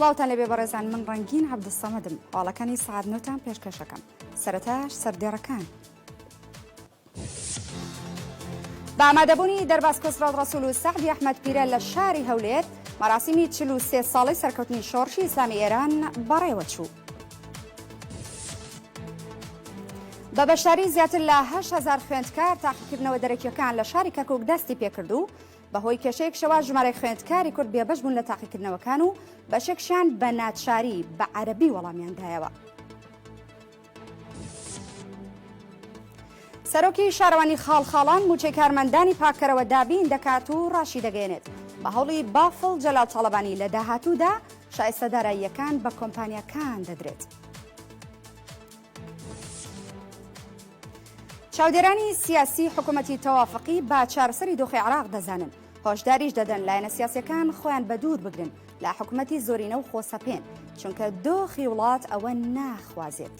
سڵاوتان لەبێ بەڕێزان من ڕەنگین عەبدولسەمەدم هەواڵەکانی سەعات نۆتان پێشکەشەکەم سەرەتاش سەردێڕەکان. بە ئامادەبوونی دەرباز کۆسرەت ڕەسوول و سەعدی ئەحمەد پیرە لە شاری هەولێر مەراسیمی 43 ساڵەی سەرکەوتنی شۆڕشی ئیسلامی ئێران بەڕێوەچوو. بە بەشداری زیاتر لە 8000 خوێندکار تاقیکردنەوە دەرەکیەکان لە شاری کەرکوک دەستی پێکرد و بەهۆی کێشەیەکشەوە ژمارەی خوێندکاری کورد بێبەش بوون لە تاقیکردنەوەکان و بەشێکشیان بە ناچاری بە عەرەبی وەڵامیان دایەوە. سەرۆکی شارەوانی خاڵخاڵان مووچەی کارمەندانی پاککەرەوە دابین دەکات و ڕاشیدەگەیەنێت، بە هەوڵی بافڵ جەلال تاڵەبانی لە داهاتوودا شایستە داراییەکان بە کۆمپانیاکان دەدرێت. چاودێرانی سیاسی حکوومەتی تەوافقی بە چارەسەری دۆخی عێراق دەزانن، هۆشداریش دەدەن لایەنە سیاسیەکان خۆیان بەدوور بگرن لە حکومەتی زۆرینە و خۆسەپێن، چونکە دۆخی وڵات ئەوە ناخوازێت.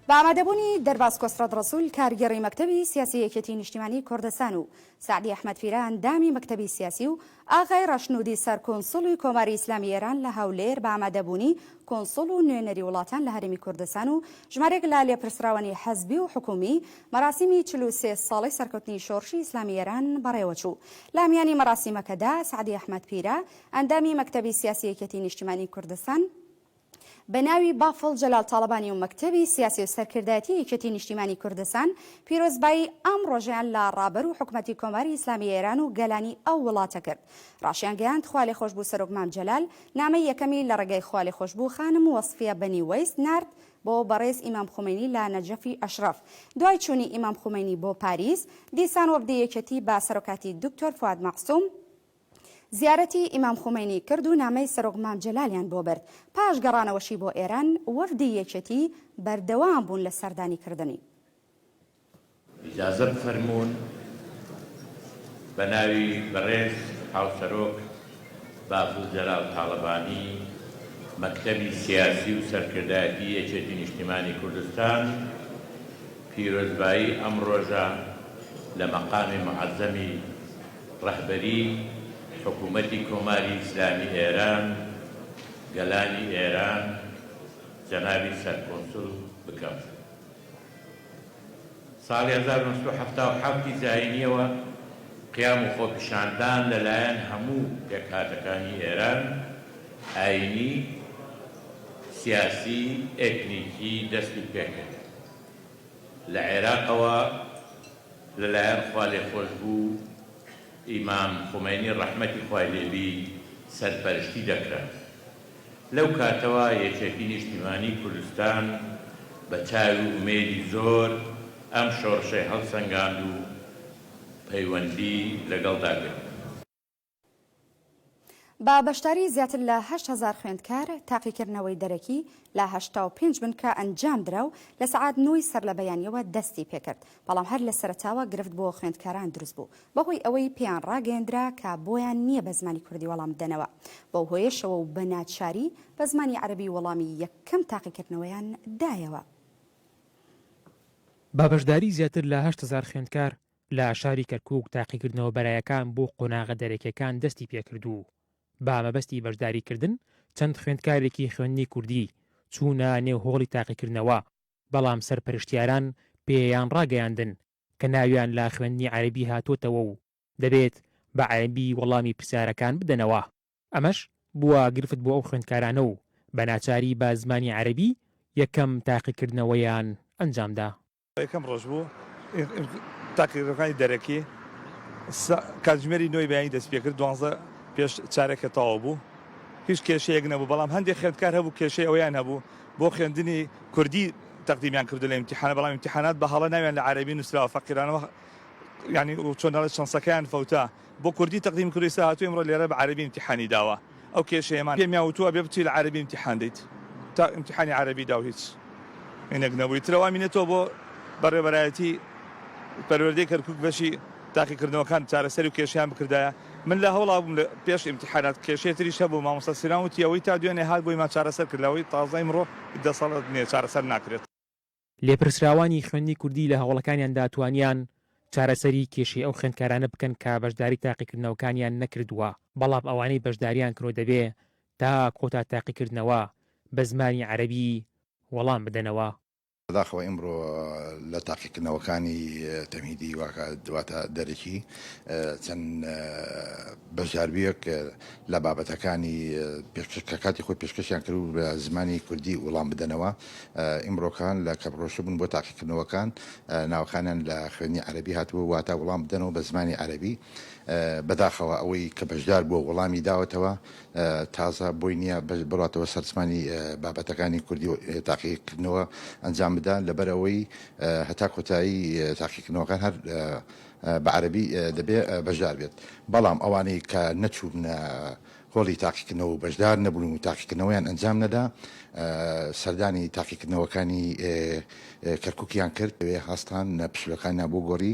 بە ئامادەبوونی دەرباز کۆسرەت ڕەسول کارگێڕی مەکتەبی سیاسی یەکێتی نیشتیمانی کوردستان و سەعدی ئەحمەد پیرە ئەندامی مەکتەبی سیاسی و ئاغای ڕەشنوودی سەرکونسوڵی کۆماری ئیسلامی ئێران لە هەولێر بە ئامادەبوونی کونسوڵ و نوێنەری وڵاتان لە هەرێمی کوردستان و ژمارێک لە لێپرسراوانی حزبی و حکوومی مەراسیمی 43 ساڵەی سەرکەوتنی شۆڕشی ئیسلامی ئێران بەڕێوەچوو. لە میانی مەراسیمەکەدا سەعدی ئەحمەد پیرە ئەندامی مەکتەبی سیاسی یەکێتی نیشتیمانی کوردستان، بە ناوی بافڵ جەلال تاڵەبانی و مەکتەبی سیاسی و سەرکردایەتی یەکێتی نیشتیمانی کوردستان پیرۆزبایی ئەم ڕۆژەیان لە ڕابەر و حکومەتی کۆماری ئیسلامی ئێران و گەلانی ئەو وڵاتە کرد. ڕاشیانگەیاند خوالێخۆشبوو سەرۆک مام جەلال نامەی یەکەمی لە ڕێگای خوالێخۆشبوو خانم وەسفیە بەنی وەیس نارد بۆ بەڕێز ئیمام خومەینی لە نەجەفی ئەشڕەف. دوای چوونی ئیمام خومەینی بۆ پاریس دیسان وەفدی یەکێتی بە سەرۆکاتی دکتۆر فواد مەعسوم زیارەتی ئیمام خومەینی کرد و نامەی سەرۆک مام جەلالیان بۆ برد، پاش گەڕانەوەشی بۆ ئێران وەفدی یەکێتی بەردەوام بوون لە سەردانی کردنی. ئیجازە بفەرموون بە ناوی بەڕێز هاوسەرۆک بافڵ جەلال تاڵەبانی، مەکتەبی سیاسی و سەرکردایەتی یەکێتی نیشتیمانی کوردستان پیرۆزبایی ئەم ڕۆژە لە مەقامی موعەزەمی ڕەهبەری حکوومەتی کۆماری ئیسلامی ئێران، گەلانی ئێران، جەنابی سەرکونسول بکەم. ساڵی 1977 ی زایینییەوە قیام و خۆپیشاندان لە لایەن هەموو پێکهاتەکانی ئێران، ئایینی، سیاسی، ئێتنیکی دەستی پێکرد. لە عێراقەوە لەلایەن خوالێخۆشبوو ئیمام خومەینی ڕەحمەتی خوای لێبی سەرپەرشتی دەکرا. لەو کاتەوە یەکێتی نیشتیمانی کوردستان بە چاوی ئومێدی زۆر ئەم شۆڕشەی هەڵسەنگاند و پەیوەندی لەگەڵدا گرت. بە بەشداری زیاتر لە 8000 خوێندکار تاقیکردنەوەی دەرەکی لە 85 بنکە ئەنجامدرا و لە سەعات نۆی سەرلەبەیانیەوە دەستی پێکرد، بەڵام هەر لە سەرەتاوە گرفت بۆ خوێندکاران دروست بوو بەهۆی ئەوەی پێیان ڕاگەیەندرا کە بۆیان نییە بە زمانی کوردی وەڵام بدەنەوە، بەو هۆیەشەوە و بە ناچاری بە زمانی عەرەبی وەڵامی یەکەم تاقیکردنەوەیان دایەوە. بە بەشداری زیاتر لە 8000 خوێندکار لە شاری کەرکووک تاقیکردنەوە بەرایەکان بۆ قۆناغە دەرەکیەکان دەستی پێکرد و بە مەبەستی بەشداریکردن چەند خوێندکارێکی خوێندنی کوردی چوونە نێو هۆڵی تاقیکردنەوە، بەڵام سەرپەرشتیاران پێیان ڕاگەیاندن کە ناویان لە خوێندنی عەرەبی هاتۆتەوە و دەبێت بە عەرەبی وەڵامی پرسیارەکان بدەنەوە. ئەمەش بووە گرفت بۆ ئەو خوێندکارانە و بە ناچاری بە زمانی عەرەبی یەکەم تاقیکردنەوەیان ئەنجامدا. یەکەم ڕۆژ بوو تاقیکردنەوەکانی دەرەکی کاتژمێری نۆی بەیانی دەست پێکرد دوانزە پێش چارەکە تەواو بوو هیچ کێشەیەک نەبوو بەڵام هەندێک خوێندکار هەبوو کێشەی ئەویان هەبوو بۆ خوێندنی کوردی تەقدیمیان کردو لە ئیمتیحانە بەڵام ئیمتیحانات بە هەڵە ناویان لە عەرەبی نووسراوە فەقیرانەوە یعنی چۆن دەڵێت چەنسەکەیان فەوتا بۆ کوردی تەقدیم کردو ئیستا هاتوو ئیمڕۆ لێرە بە عەرەبی ئیمتیحانی داوە ئەو کێشەیەمان پێمیان وتووە ئەبێ بچی لە عەرەبی ئیمتیحان دەیت تا ئیمتیحانی عەرەبی دا و هیچ ئینەک نەبوو ئیتر ئەوە مینێتەوە بۆ بەڕێوەبەرایەتی پەروەردەی کەرکوک بەشی تاقیکردنەوەکان چارەسەری و کێشەیان بکردایە من لە هەوڵا بووم لە پێش ئیمتیحانات کێشەی تریش هەبوو مامۆستا سیران وتی ئەوەی تا دوێنێ هات بۆیمان چارەسەر کرد لەوەی تازە ئیمڕۆ دەسەڵات نییە چارەسەر ناکرێت. لێپرسراوانی خوێندنی کوردی لە هەوڵەکانیاندا توانیان. چارەسەری کێشەی ئەو خوێندکارانە بکەن کە بەشداری تاقیکردنەوەکانیان نەکردووە، بەڵام ئەوانەی بەشداریان کردووە دەبێ تا کۆتا تاقیکردنەوە بە زمانی عەرەبی وەڵام بدەنەوە. بەداخەوە ئیمڕۆ لە تاقیکردنەوەکانی تەمهیدی واتە دەرەکی چەند بەشداربوویەک لە بابەتەکانی کە کاتی خۆی پێشکەشیان کرد بە زمانی کوردی وڵام بدەنەوە ئیمڕۆکان لە کە ڕۆشتبوون بۆ تاقیکردنەوەکان ناوەکانیان لە خوێندنی عەرەبی هاتبوو واتە وڵام بدەنەوە بە زمانی عەرەبی بەداخەوە ئەوەی کە بەشدار بووە وەڵامی داوەتەوە تازە بۆی نییە بڕاتەوە سەر زمانی بابەتەکانی کوردی و تاقیکردنەوە ئەنجام بدا لەبەر ئەوەی هەتا کۆتایی تاقیکردنەوەکان هەر بە عەرەبی دەبێ بەشدار بێت بەڵام ئەوانەی کە نەچوونە هۆڵی تاقیکردنەوە و بەشدار نەبوون و تاقیکردنەوەیان ئەنجام نەدا سەردانی تاقیکردنەوەکانی کەرکوکیان کرد، لەوێ هەستان پسولەکانیان بۆ گۆڕی،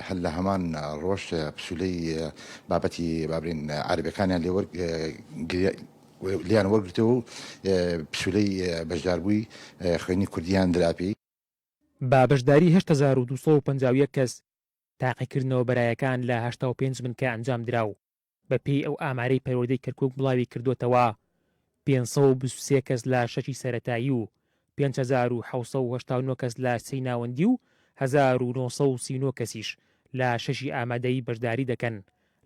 هەر لە هەمان ڕۆژ پسولەی بابەتی بابرین عەرەبەکانیان لێ لێیان وەرگرتەوە و پسولەی بەشداربووی خوێندنی کوردیان درا پێی. بە بەشداری 8251 کەس تاقیکردنەوە بەرایەکان لە 85 بنکە ئەنجامدرا و بەپێی ئەو ئامارەی پەروەردەی کەرکوک بڵاوی کردووەتەوە، 523 کەس لە شەشی سەرەتایی و 5789 کەس لە سێی ناوەندی و 1939 کەسیش لە شەشی ئامادەیی بەشداری دەکەن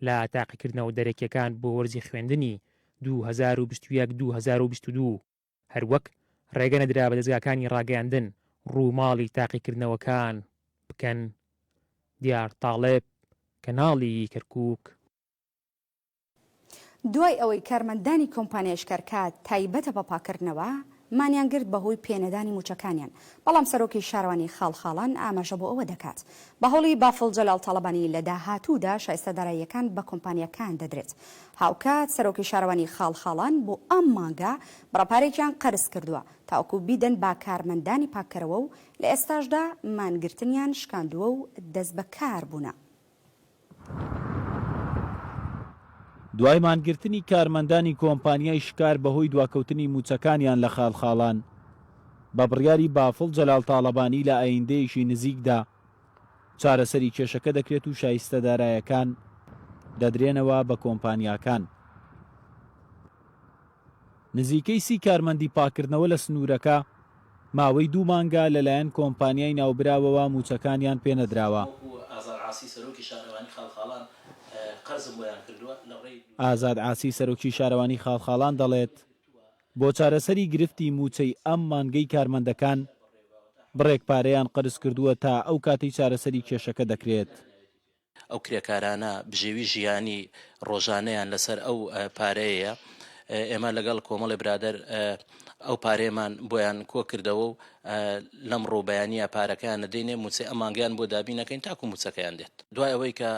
لە تاقیکردنەوە دەرەکییەکان بۆ وەرزی خوێندنی 2021 2022. هەروەک ڕێگە نەدرا بە دەزگاکانی ڕاگەیاندن ڕووماڵی تاقیکردنەوەکان بکەن. دیار تاڵب، کەناڵی کەرکوک. دوای ئەوەی کارمەندانی کۆمپانیای شکەرکە تایبەتە بە پاککردنەوە مانیان گرت بەهۆی پێنەدانی مووچەکانیان، بەڵام سەرۆکی شارەوانی خاڵخاڵان ئاماژە بۆ ئەوە دەکات بە هەوڵی بافڵ جەلال تاڵەبانی لە داهاتوودا شایستە داراییەکان بە کۆمپانیاکان دەدرێت. هاوکات سەرۆکی شارەوانی خاڵخاڵان بۆ ئەم مانگە بڕە پارەیەکیان قەرز کردووە تاوەکو بیدەن بە کارمەندانی پاککەرەوە و لە ئێستاشدا مانگرتنیان شکاندووە و دەستبەکار بوونە. دوای مانگرتنی کارمەندانی کۆمپانیای شکار بەهۆی دواکەوتنی مووچەکانیان لە خاڵخاڵان، بە بڕیاری بافڵ جەلال تاڵەبانی لە ئایندەیەکی نزیکدا چارەسەری کێشەکە دەکرێت و شایستە دارایەکان دەدرێنەوە بە کۆمپانیاکان. نزیکەی سی کارمەندی پاککردنەوە لە سنوورەکە ماوەی دوو مانگە لەلایەن کۆمپانیای ناوبراوەوە مووچەکانیان پێنەدراوە. ئازاد عاسی سەرۆکی شارەوانی خاڵخاڵان دەڵێت، بۆ چارەسەری گرفتی مووچەی ئەم مانگەی کارمەندەکان، بڕێک پارەیان قەرزکردووە تا ئەو کاتەی چارەسەری کێشەکە دەکرێت. ئەو کرێکارانە بژێوی ژیانی ڕۆژانەیان لەسەر ئەو پارەیەیە، ئێمە لەگەڵ کۆمەڵی برادەر ئەو پارەیەمان بۆیان کۆکردەوە و لەمڕۆ بەیانییە پارەکەیان نەدەینێ، مووچەی ئەم مانگەیان بۆ دابین ئەکەین تاکو مووچەکەیان دێت. دوای ئەوەی کە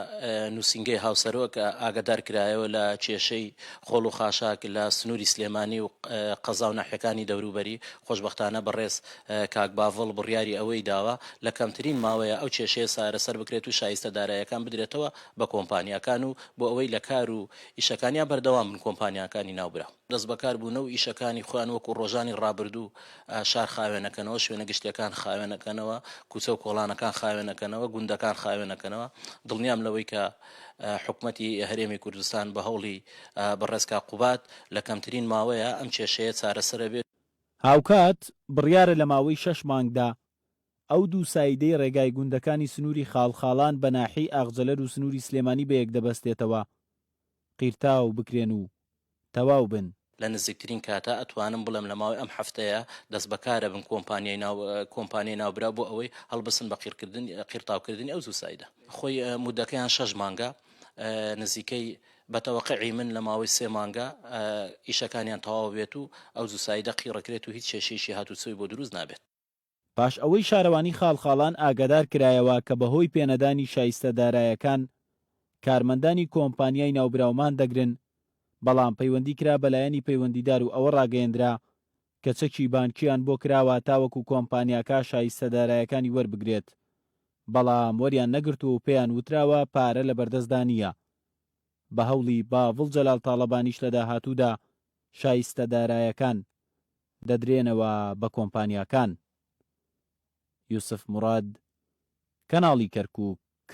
نووسینگەی هاوسەرۆک ئاگادار کرایەوە لە کێشەی خۆڵ و خاشاک لە سنووری سلێمانی و قەزا و ناحیەکانی دەوروبەری، خۆشبەختانە بەڕێز کاک باڤڵ بڕیاری ئەوەی داوە لە کەمترین ماوەیە ئەو کێشەیە سارەسەر بکرێت و شایستە دارایەکان بدرێتەوە بە کۆمپانیاکان و بۆ ئەوەی لە کار و ئیشەکانیان بەردەوام بن کۆمپانیاکانی ناوبراو دەستبەکار بوونە و ئیشەکانی خۆیان وەکو ڕۆژانی ڕابردوو شار خاوێنەکەنەوە، شوێنە گشتیەکان خاوێنەکەنەوە، کوچە و کۆڵانەکان خاوێنەکەنەوە، گوندەکان خاوێنەکەنەوە. دڵنیام لەوەی کە حکومەتی هەرێمی کوردستان بە هەوڵی بەڕێز کاک قوباد لە کەمترین ماوەیە ئەم کێشەیە چارەسەرەبێت. هاوکات، بڕیارە لە ماوەی شەش مانگدا ئەو دوو سایدەی ڕێگای گوندەکانی سنووری خاڵخاڵان بە ناحیەی ئاغجەلەر و سنووری سلێمانی بەیەکدەبەستێتەوە، قیرتاو بکرێن و تەواو بن. لە نزیکترین کاتا ئەتوانم بڵێم لە ماوەی ئەم هەفتەیە دەستبەکارەبن کۆمپانیای ناو کۆمپانیای ناوبراو بۆ ئەوەی هەڵبسن بە قیرکردن قیرتاوکردنی ئەو دوو سایدە. خۆی مودەکەیان شەش مانگە نزیکەی بە تەوەقعی من لە ماوەی سێ مانگە ئیشەکانیان تەواو بێت و ئەو دوو سایدە قیڕەکرێت و هیچ کێشەیەکی هاتوچۆی بۆ دروست نابێت. پاش ئەوەی شارەوانی خاڵخاڵان ئاگادار کرایەوە کە بەهۆی پێنەدانی شایستە دارایەکان کارمەندانی کۆمپانیای ناوبراو مان دەگرن، بەڵام پەیوەندی کرا بە لایەنی پەیوەندیدار و ئەوە ڕاگەیەندرا کە چەکی بانکیان بۆ کراوە تاوەکو کۆمپانیاکە شایستە دارایەکانی وەربگرێت، بەڵام وەریان نەگرتووە و پێیان وتراوە پارە لەبەردەستدا نییە. بە هەوڵی باڤڵ جەلال تاڵەبانیش لە داهاتوودا شایستە دارایەکان دەدرێنەوە بە کۆمپانیاکان. یوسف موراد، کەناڵی کەرکوک.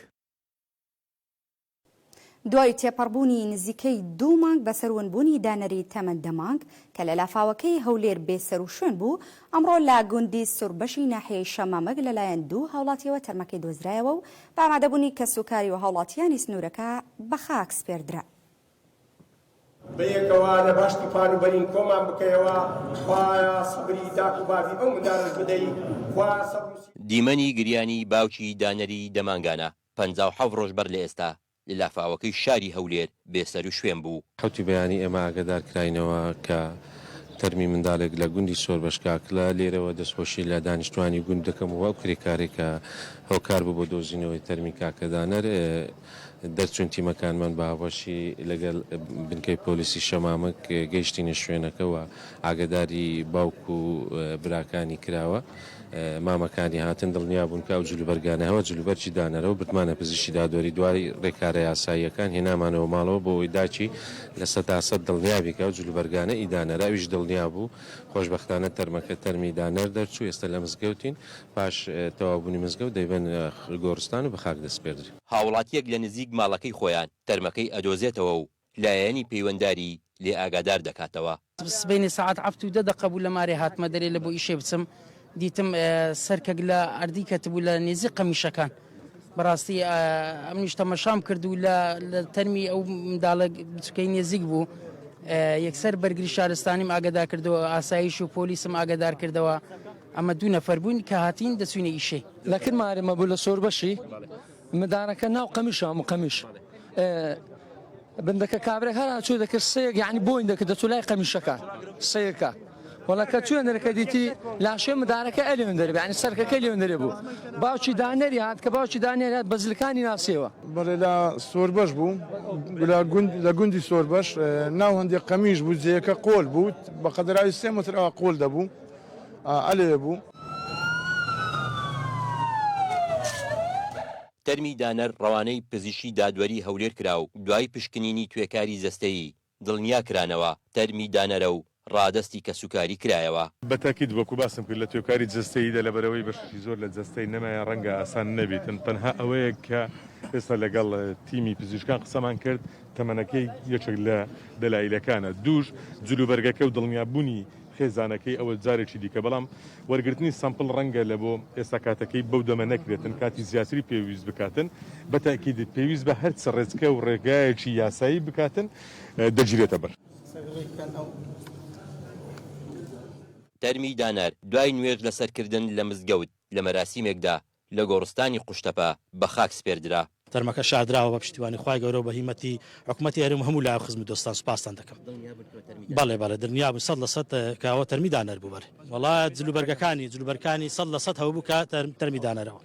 دوای تێپەڕبوونی نزیکەی دوو مانگ بەسەر ونبوونی دانەری تەمەن دە مانگ کە لە لافاوەکەی هەولێر بێسەروشوێن بوو، ئەمڕۆ لە گوندی سوربەشی ناحیەی شەمامک لەلایەن دوو هاوڵاتییەوە تەرمەکەی دۆزرایەوە و بە ئامادەبوونی کەسوکاری و هاوڵاتییانی سنوورەکە بەخاک سپێردرا. بەیەکەوە لە بەهەشتی پان و بەرین کۆمان بکەیەوە خوایە سەبری داک و بابی ئەو مندارەش بدەی خوایە سەبر و دیمەنی گریانی باوکی دانەری دەمانگانە 57 ڕۆژ بەر لە ئێستا لە لافاوەکەی شاری هەولێر بێسەروشوێن بوو. حەوتی بەیانی ئێمە ئاگادار کراینەوە کە تەرمی منداڵێک لە گوندی سۆربەش کاکڵە، لێرەوە دەستخۆشی لە دانیشتوانی گوند دەکەم و ئەو کرێکارەی کە هۆکار بوو بۆ دۆزینەوەی تەرمی کاکە دانەر، دەرچوون تیمەکانمان بە هاوبەشی لەگەڵ بنکەی پۆلیسی شەمامک گەیشتینە شوێنەکە و ئاگاداری باوک و براکانی کراوە. مامەکانی هاتن دڵنیا بوون کە ئەو جلوبەرگانە هەوە جلوبەرگی دانەرەوە بردمانە پزیشکی دادوەری دوای ڕێکارە یاساییەکان هێنامانەوە ماڵەوە بۆ ئەوەی داکی 100% دڵنیا بی کە ئەو جلوبەرگانە ئی دانەرە ئەویش دڵنیا بوو خۆشبەختانە تەرمەکە تەرمی دانەر دەرچوو ئێستا لە مزگەوتین پاش تەواوبوونی مزگەوت دەیبەن گۆڕستان و بە خاک دەسپێردرێ. هاوڵاتییەک لە نزیک ماڵەکەی خۆیان تەرمەکەی ئەدۆزێتەوە و لایەنی پەیوەنداری لێ ئاگادار دەکاتەوە. سبەینێ سەعات عەفت و دە دەقە بوو لە مارێ هاتمە دەرێ لە بۆ ئیشێ بچم دیتم سەرکەک لە ئەردی کەتبوو لە نێزیک قەمیشەکان بەڕاستی ئەمنیش تەمەشام کرد و لە تەرمی ئەو منداڵە بچکەی نێزیک بوو یەکسەر بەرگری شارستانیم ئاگادار کردەوە ئاسایش و پۆلیسم ئاگادار کردەوە ئەمە دوو نەفەر بووین کە هاتین دەچوینە ئیشێ. لە کرمارێ مەبوو لە سۆربەشی مدانەکە ناو قەمیشە هەموو قەمیش بندەکە کابرێک هەر چوو دەکرد سەیەک یعنی بۆین دەکرد دەچوو لای قەمیشەکان سەیرکە وەڵا کە چوێن دەرەکە دیتی لاشێ مدارەکە ئەلێن دەرێ یعنی سەرکەکە لێن دەرێ بوو باوکی دانەری هات کە باوکی دانەری هات بەزلکانی ناسیەوە. بەڵێ لە سۆربەش بوو لە گوند لە گوندی سۆربەش ناو هەندێک قەمیش بوو جێیەکە قۆل بوو بە قەدەراوی سێ متر ئەوە قۆل دەبوو ئەلێ بوو. تەرمی دانەر ڕەوانەی پزیشکی دادوەری هەولێر کرا و دوای پشکنینی توێکاری جەستەیی دڵنیا کرانەوە تەرمی دانەرە و ڕادەستی کەسوکاری کرایەوە. بە تاکید وەکو باسم کرد لە توێکاری جەستەییدا لەبەرئەوەی بەشێکی زۆر لە جەستەی نەمایە ڕەنگە ئاسان نەبیتن تەنها ئەوەیە کە ئێستا لەگەڵ تیمی پزیشکان قسەمان کرد تەمەنەکەی یەکێک لە دەلایلەکانە دووش جلوبەرگەکە و دڵنیابوونی خێزانەکەی ئەوە جارێکی دیکە بەڵام وەرگرتنی سەمپڵ ڕەنگە لە بۆ ئێستا کاتەکەی بەو دەمە نەکرێتن کاتی زیاتری پێویست بکاتن بە تەئکید پێویست بە هەر چ ڕێچکە و ڕێگایەکی یاسایی بکاتن دەگیرێتە بەر. تەرمی دانەر دوای نوێژ لەسەرکردن لە مزگەوت لە مەراسیمێکدا لە گۆڕستانی قوشتەپە بە خاک سپێردرا. تەرمەکە شاردراوە بە پشتیوانی خوای گەورە و بە هیمەتی حکومەتی هەرێم و هەموو لایەن خزم و دۆستان سوپاستان دەکەم. بەڵێ بەڵێ دڵنیابن 100% کە ئەوە تەرمی دانەر بوو بەڵێ وەڵا جلوبەرگەکانی جلوبەرکانی 100% هەبوو کە تەرمی دانەرەوە.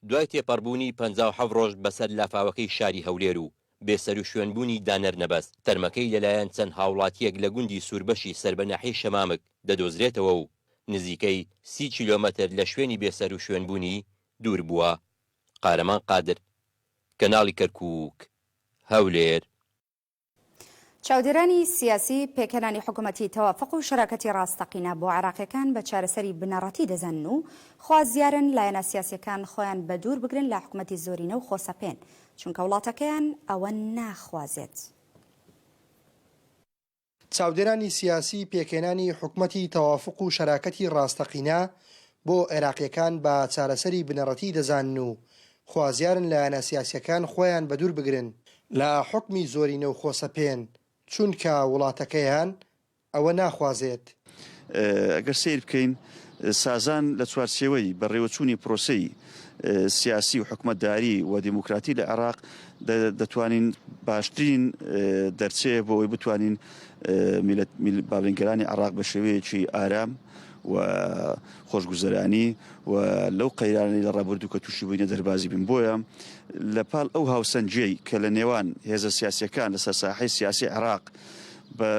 دوای تێپەڕبوونی 57 ڕۆژ بەسەر لافاوەکەی شاری هەولێر و بێسەروشوێنبوونی دانەر نەبەز، تەرمەکەی لەلایەن چەند هاوڵاتییەک لە گوندی سووربەشی سەر بە ناحیەی شەمامک دەدۆزرێتەوە و نزیکەی 30 کیلۆمەتر لە شوێنی بێسەروشوێنبوونی دوور بووە. قارەمان قادر، کەناڵی کەرکووک، هەولێر. چاودێرانی سیاسی پێکهێنانی حکومەتی تەوافق و شەراکەتی ڕاستەقینە بۆ عێراقیەکان بە چارەسەری بنەڕەتی دەزانن و خوازیارن لایەنە سیاسیەکان خۆیان بەدوور بگرن لە حکومەتی زۆرینە و خۆسەپێن چونکە وڵاتەکەیان ئەوە ناخوازێت. چاودێرانی سیاسی پێکهێنانی حکومەتی تەوافق و شەراکەتی ڕاستەقینە بۆ عێراقیەکان بە چارەسەری بنەڕەتی دەزانن و خوازیارن لایەنە سیاسیەکان خۆیان بەدوور بگرن لە حوکمی زۆرینە و خۆسەپێن، چونکە وڵاتەکەیان ئەوە ناخوازێت. ئەگەر سەیر بکەین سازان لە چوارچێوەی بەڕێوەچوونی پرۆسەی سیاسی و حکومەتداری و دیموکراتی لە عێراق دەتوانین باشترین دەرچەیە بۆ ئەوەی بتوانین میلەت باڵێن گەلانی عێراق بە شێوەیەکی ئارام و خۆشگوزەرانی و لەو قەیرانەی لە ڕابردوو کە تووشی بووینە دەربازی بین بۆیە لە پاڵ ئەو هاوسەنگیەی کە لە نێوان هێزە سیاسیەکان لەسەر ساحەی سیاسی عێراق بە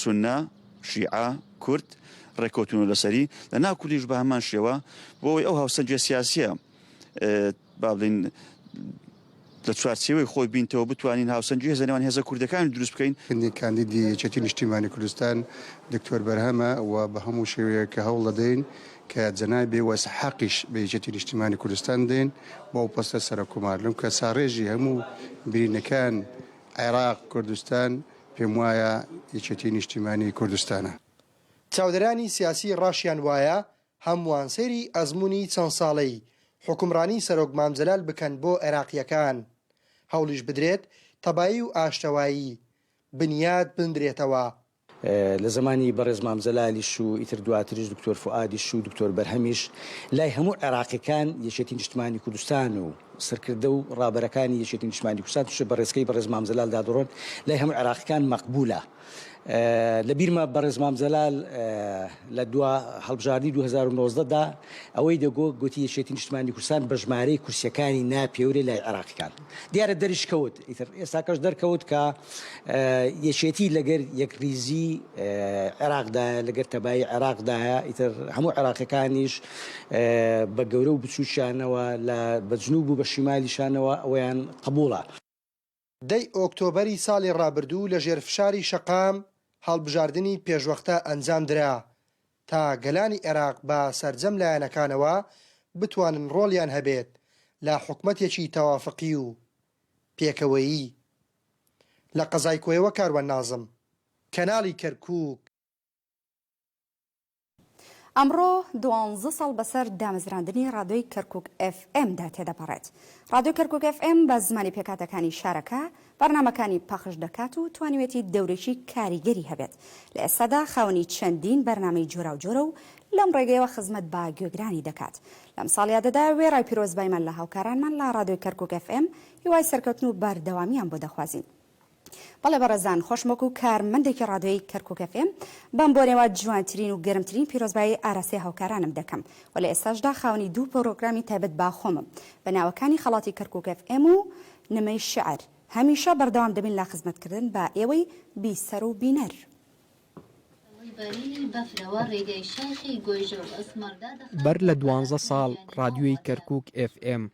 سوننە، شیعە، کورد ڕێککەوتوون لەسەری، لە ناو کوردیش بە هەمان شێوە بۆ ئەوەی ئەو هاوسەنگیە سیاسیە با بڵێین لە چوارچێوەی خۆی بینتەوە بتوانین هاوسەنگی هێزە نێوان هێزە کوردەکان دروست بکەین. کاندیدی یەکێتی نیشتیمانی کوردستان دکتۆر بەرهەمە و بە هەموو شێوەیەک هەوڵ دەدەین. کە جەنابی بێوەس حەقیش بە یەکێتی نیشتیمانی کوردستان دێن بۆ ئەو پۆستە سەرۆک کۆمار لونکە ساڕێژی هەموو برینەکان عێراق کوردستان پێم وایە یەکێتی نیشتیمانی کوردستانە. چاودێرانی سیاسی ڕاشیان وایە هەمووان سەیری ئەزموونی چەند ساڵەی حوکمڕانی سەرۆک مام جەلال بکەن بۆ عێراقییەکان، هەوڵیش بدرێت تەبایی و ئاشتەوایی بنیات بنرێتەوە. لە زەمانی بەڕێز مام جەلالیش و ئیتر دواتریش دکتۆر فوئادیش و دکتۆر بەرهەمیش لای هەموو عێراقیەکان یەکێتی نیشتمانی کوردستان و سەرکردە و ڕابەرەکانی یەکێتی نیشتمانی کوردستان تووشە بەڕێزکەی بەڕێز مام جەلال دا دەڕۆن لای هەموو عێراقیەکان مەقبولە. لە بیرمە بەڕێز مام جەلال لە دوا هەڵبژاردنی 2019 دا ئەوەی دەگۆ گوتی یەکێتی نیشتمانی کوردستان بە ژمارەی کورسیەکانی ناپێورێ لای عێراقیەکان دیارە دەریشکەوت ئیتر ئێستاکەش دەرکەوت کە یەکێتی لەگەر یەکریزی عێراقدایە، لەگەر تەبایی عێراقدایە، ئیتر هەموو عێراقیەکانیش بە گەورە و بچووکیانەوە لە بە جنوب و بە شیمالیشانەوە ئەوەیان قبوڵە. دەی ئۆکتۆبەری ساڵی ڕابردوو لەژێر فشاری شەقام هەڵبژاردنی پێشوەختە ئەنجامدرا تا گەلانی عێراق بە سەرجەم لایەنەکانەوە بتوانن ڕۆڵیان هەبێت لە حکومەتێکی تەوافقی و پێکەوەیی. لە قەزای کۆیەوە کاروان نازم، کەناڵی کەرکووک. ئەمڕۆ دوانزە ساڵ بەسەر دامەزراندنی ڕادیۆی کەرکوک ئێف ئێم دا تێدەپەڕێت. ڕادیۆی کەرکوک ئێف ئێم بە زمانی پێکهاتەکانی شارەکە بەرنامەکانی پەخش دەکات و توانیویەتی دەورێکی کاریگەری هەبێت. لە ئێستادا خاوەنی چەندین بەرنامەی جۆراوجۆرە و لەم ڕێگەیەوە خزمەت بە گوێگرانی دەکات. لەم ساڵیادەدا وێڕای پیرۆزباییمان لە هاوکارانمان لە ڕادیۆی کەرکوک ئێف ئێم، هیوای سەرکەوتن و بەردەوامییان بۆ دەخوازین. بەڵێ بەڕێزان خۆشم وەکو کارمەندێکی ڕادیۆی کەرکوک ئێف ئێم بەم بۆنەوە جوانترین و گەرمترین پیرۆزبایی ئاراستەی هاوکارانم دەکەم و لە ئێستاشدا خاوەنی دوو پرۆگرامی تایبەت بە خۆمم بە ناوەکانی خەڵاتی کەرکوک ئێف ئێم و نمەی شیعر هەمیشە بەردەوام دەبین لە خزمەتکردن بە ئێوەی بیسەر و بینەر. بەر لە دوانزە ساڵ ڕادیۆی کەرکووک ئێف ئێم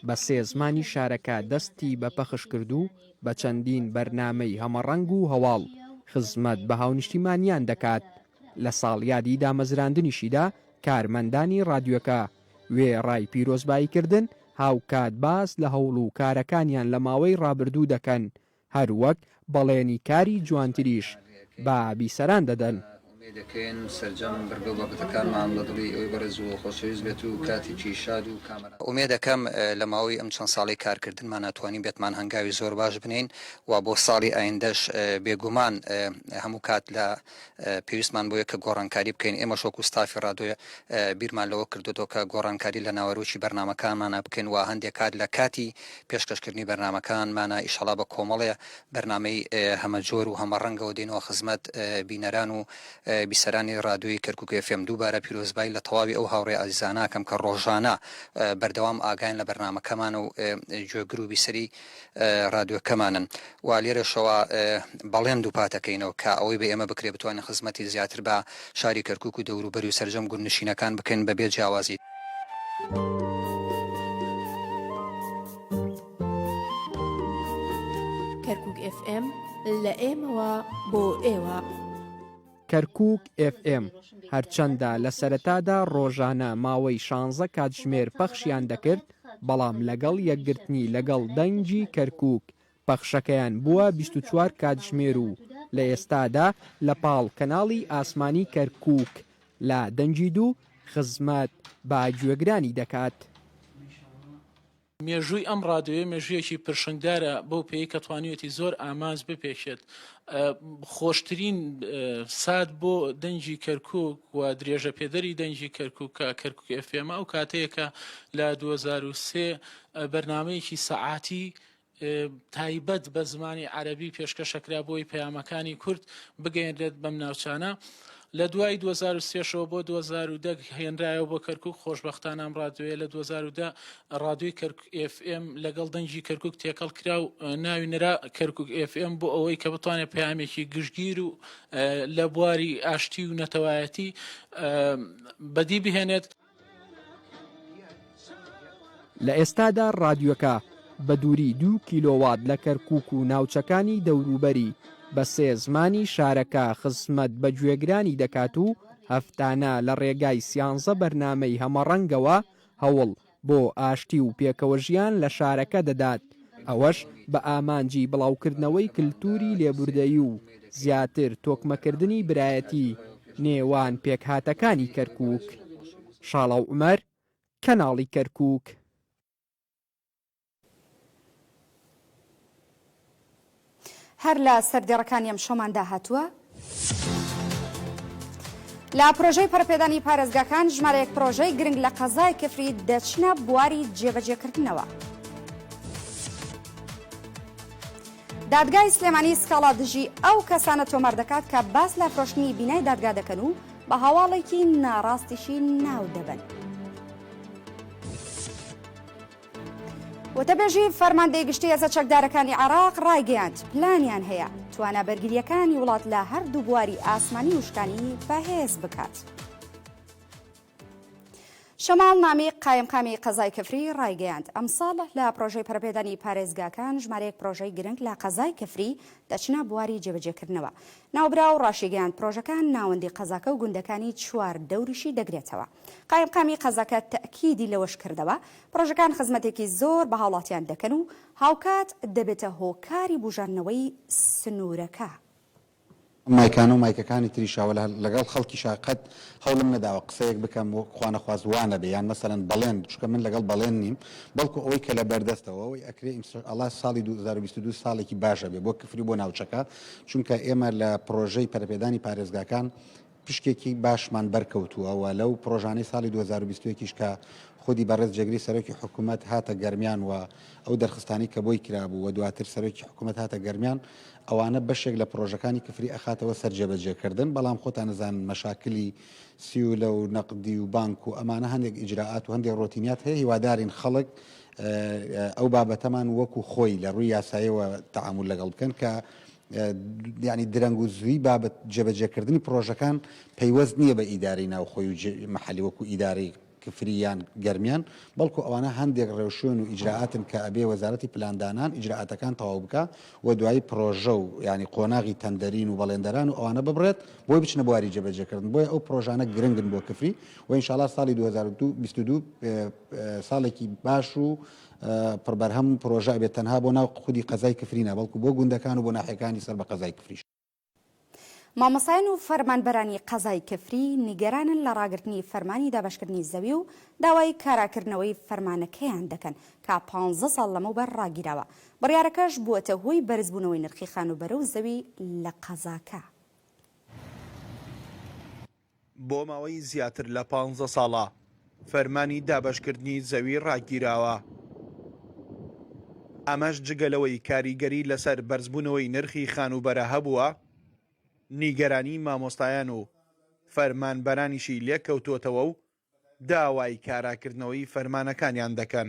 بە سێ زمانی شارەکە دەستی بە پەخش کرد و بە چەندین بەرنامەی هەمەڕەنگ و هەواڵ خزمەت بە هاونیشتیمانیان دەکات، لە ساڵیادی دامەزراندنیشیدا کارمەندانی ڕادیۆکە وێڕای پیرۆزباییکردن هاوکات باس لە هەوڵ و کارەکانیان لە ماوەی ڕابردوو دەکەن هەروەک بەڵێنی کاری جوانتریش بە بیسەران دەدەن. ئومێد دەکەین سەرجەم بڕگە و بابەتەکانمان بە دڵی ئێوەی بەڕێز و خۆشەویست بێت و کاتێکی شاد و کامەران. ئومێد دەکەم لە ماوەی ئەم چەند ساڵەی کارکردنمانا توانیبێتمان هەنگاوی زۆر باش بنێین و بۆ ساڵی ئایندەش بێگومان هەموو کات لە پێویستمان بۆیە کە گۆڕانکاری بکەین، ئێمەش وەکو ستافی ڕادیۆ بیرمان لەوە کردۆتەوە کە گۆڕانکاری لە ناوەرۆکی بەرنامەکانمانا بکەین و هەندێک کات لە کاتی پێشکەشکردنی بەرنامەکانمانا ئیشەڵا بە کۆمەڵێ بەرنامەی هەمەجۆر و هەمەڕەنگەوە دێینەوە خزمەت بینەران و بیسەرانی ڕادیۆی کەرکوک ئێف ئێم. دووبارە پیرۆزبایی لە تەواوی ئەو هاوڕێ ئازیزانە ئەکەم کە ڕۆژانە بەردەوام ئاگایان لە بەرنامەکەمانە و گوێگر و بیسەری ڕادیۆکەمانن و لێرەشەوە بەڵێن دووپاتەکەینەوە کە ئەوەی بە ئێمە بکرێ بتوانین خزمەتی زیاتر بە شاری کەرکوک و دەوروبەری و سەرجەم گوندنشینەکان بکەین بەبێ جیاوازی. کەرکوک ئێف ئێم لە ئێمەوە بۆ ئێوە. کەرکوک ئێف ئێم، هەرچەندە لە سەرەتادا ڕۆژانە ماوەی شانزە کاتژمێر پەخشیان دەکرد، بەڵام لەگەڵ یەکگرتنی لەگەڵ دەنگی کەرکوک، پەخشەکەیان بووە 24 کاتژمێر و لە ئێستادا لە پاڵ کەناڵی ئاسمانی کەرکوک لە دەنگی دوو خزمەت بە گوێگرانی دەکات. مێژووی ئەم ڕادیۆیە مێژوویەکی پرشنگدارە بەو پێیەی کە توانیویەتی زۆر ئامانج بپێکێت. خۆشترین سات بۆ دەنگی کەرکوک و درێژەپێدەری دەنگی کەرکوک کە کەرکوک ئێف ئێمە ئەو کاتەیە کە لە 2003 بەرنامەیەکی سەعاتی تایبەت بە زمانی عەرەبی پێشکەشەکرا بۆی پەیامەکانی کورد بگەیەنرێت بەم ناوچانە. لە دوای 2003 شەوە بۆ 2010 هێنرایەوە بۆ کەرکک خۆشببختانە ئەم ڕادیۆیە لە 2010 ڕادیۆی کەرکک ئێف ئێم لەگەڵ دەنگی کەرکک تێکەڵ کرا و ناوی نرا کەرکک ئێف ئێم بۆ ئەوەی کە بتوانێت پەیامێکی گشتگیر و لە بواری ئاشتی و نەتەوایەتی بەدی بهێنێت. لە ئێستادا ڕادیۆکە بە دووری دوو کیلۆوات لە کەرکووک و ناوچەکانی دەوروبەری بە سێ زمانی شارەکە خزمەت بە گوێگرانی دەکات و. هەفتانە لە ڕێگای سیانزە بەرنامەی هەمەڕەنگەوە هەوڵ بۆ ئاشتی و پێکەوەژیان لە شارەکە دەدات، ئەوەش بە ئامانجی بڵاوکردنەوەی کلتوری لێبوردەیی و زیاتر تۆکمەکردنی برایەتی نێوان پێکهاتەکانی کەرکوک. شاڵاو عومەر، کەناڵی کەرکوک. هەر لە سەردێڕەکانی ئەمشەوماندا هاتووە. لە پرۆژەی پەرەپێدانی پارێزگاکان ژمارەیەک پرۆژەی گرنگ لە قەزای کفری دەچنە بواری جێبەجێکردنەوە. دادگای سلێمانی سکاڵا دژی ئەو کەسانە تۆمار دەکات کە باس لە فرۆشتنی بینای دادگا دەکەن و بە هەواڵێکی ناڕاستیشی ناو دەبەن. وتەبێژی فەرماندەی گشتی هێزە چەکدارەکانی عێراق ڕایگەیاند، پلانیان هەیە توانا بەرگرییەکانی وڵات لە هەردوو بواری ئاسمانی و وشکانی بەهێز بکات. شەماڵ نامیق قایمقامی قەزای کفری ڕایگەیاند، ئەمساڵ لە پرۆژەی پەرەپێدانی پارێزگاکان ژمارەیەک پرۆژەی گرنگ لە قەزای کفری دەچنە بواری جێبەجێکردنەوە. ناوبراو ڕاشیگەیاند، پرۆژەکان ناوەندی قەزاکە و گوندەکانی چواردەوریشی دەگرێتەوە. قایمقامی قەزاکە تەئکیدی لەوەش کردەوە، پڕۆژەکان خزمەتێکی زۆر بە هاوڵاتیان دەکەن و هاوکات دەبێتە هۆکاری بوژاندنەوەی سنوورەکە. ئەم مایکانە و مایکەکانی تریشا وە لەگەڵ خەڵکیشا قەت هەوڵم نەداوە قسەیەک بکەم وەک خوانەخواست وا نەبێ یان مەسەلەن بەڵێن چونکە من لەگەڵ بەڵێن نیم بەڵکو ئەوەی کە لە بەردەستەوە ئەوەی ئەکرێ ان شاءاللە ساڵی 2022 ساڵێکی باش ئەبێ بۆ کفری و بۆ ناوچەکە چونکە ئێمە لە پڕۆژەی پەرەپێدانی پارێزگاکان پشکێکی باشمان بەرکەوتووە و لەو پڕۆژانەی ساڵی 2021 یش کە خودی بەڕێز جێگری سەرۆکی حکوومەت هاتە گەرمیان و ئەو دەرخستانەی کە بۆی کرابوو و دواتر سەرۆکی حکوومەت هاتە گەرمیان ئەوانە بەشێک لە پڕۆژەکانی کفری ئەخاتەوە سەر جێبەجێکردن بەڵام خۆتان ئەزانن مەشاکلی سیولە و نەقدی و بانک و ئەمانە هەندێک ئیجرائات و هەندێک ڕۆتینیات هەیە هیوادارین خەڵک ئەو بابەتەمان وەکو خۆی لە ڕووی یاساییەوە تەعامول لەگەڵ بکەن کە یانی درەنگ و زووی بابەت جێبەجێکردنی پڕۆژەکان پەیوەست نییە بە ئیدارەی ناوخۆی و مەحەلی وەکو ئیدارەی کفری یان گەرمیان، بەڵکو ئەوانە هەندێک ڕێوشوێن و ئیجرائاتن کە ئەبێ وەزارەتی پلاندانان ئیجرائاتەکان تەواو بکا و دوایی پڕۆژە و یانی قۆناغی تەندەرین و بەڵێندەران و ئەوانە ببڕێت بۆی بچنە بواری جێبەجێکردن بۆیە ئەو پڕۆژانە گرنگن بۆ کفری و ئینشاڵا ساڵی 2022 ساڵێکی باش و پڕبەرهەم پرۆژە ئەبێت تەنها بۆ ناو خودی قەزای کفری نا بەڵکو بۆ گوندەکان و بۆ ناحیەکانی سەر بە قەزای کفریش. مامۆستایان و فەرمانبەرانی قەزای کفری نیگەرانن لە ڕاگرتنی فەرمانی دابەشکردنی زەوی و داوای کاراکردنەوەی فەرمانەکەیان دەکەن کە پانزە ساڵ لەمەوبەر ڕاگیراوە، بڕیارەکەش بووەتە هۆی بەرزبوونەوەی نرخی خانووبەرە و زەوی لە قەزاکە. بۆ ماوەی زیاتر لە پانزە ساڵە فەرمانی دابەشکردنی زەوی ڕاگیراوە، ئەمەش جگە لەوەی کاریگەری لەسەر بەرزبوونەوەی نرخی خانووبەرە هەبووە، نیگەرانی مامۆستایان و فەرمانبەرانیشی لێکەوتووەتەوە و داوای کاراکردنەوەی فەرمانەکانیان دەکەن.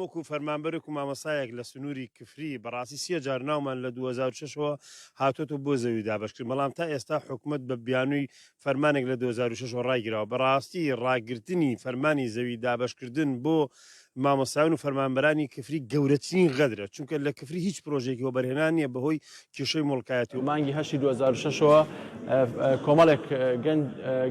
وەکو فەرمانبەرێک و مامۆستایەک لە سنووری کفری بەڕاستی سێ جار ناومان لە 2006 ەوە هاتۆتەوە بۆ زەوی دابەشکردن بەڵام تا ئێستا حکومەت بە بیانووی فەرمانێک لە 2006 ەوە ڕایگیراوە بەڕاستی ڕاگرتنی فەرمانی زەوی دابەشکردن بۆ مامۆستایان و فەرمانبەرانی کفری گەورەترین غەدرە چونکە لە کفری هیچ پرۆژێکی وەبەرهێنان نییە بەهۆی کێشەی موڵکایەتی و مانگی هەشتی 2006 ەوە کۆمەڵێک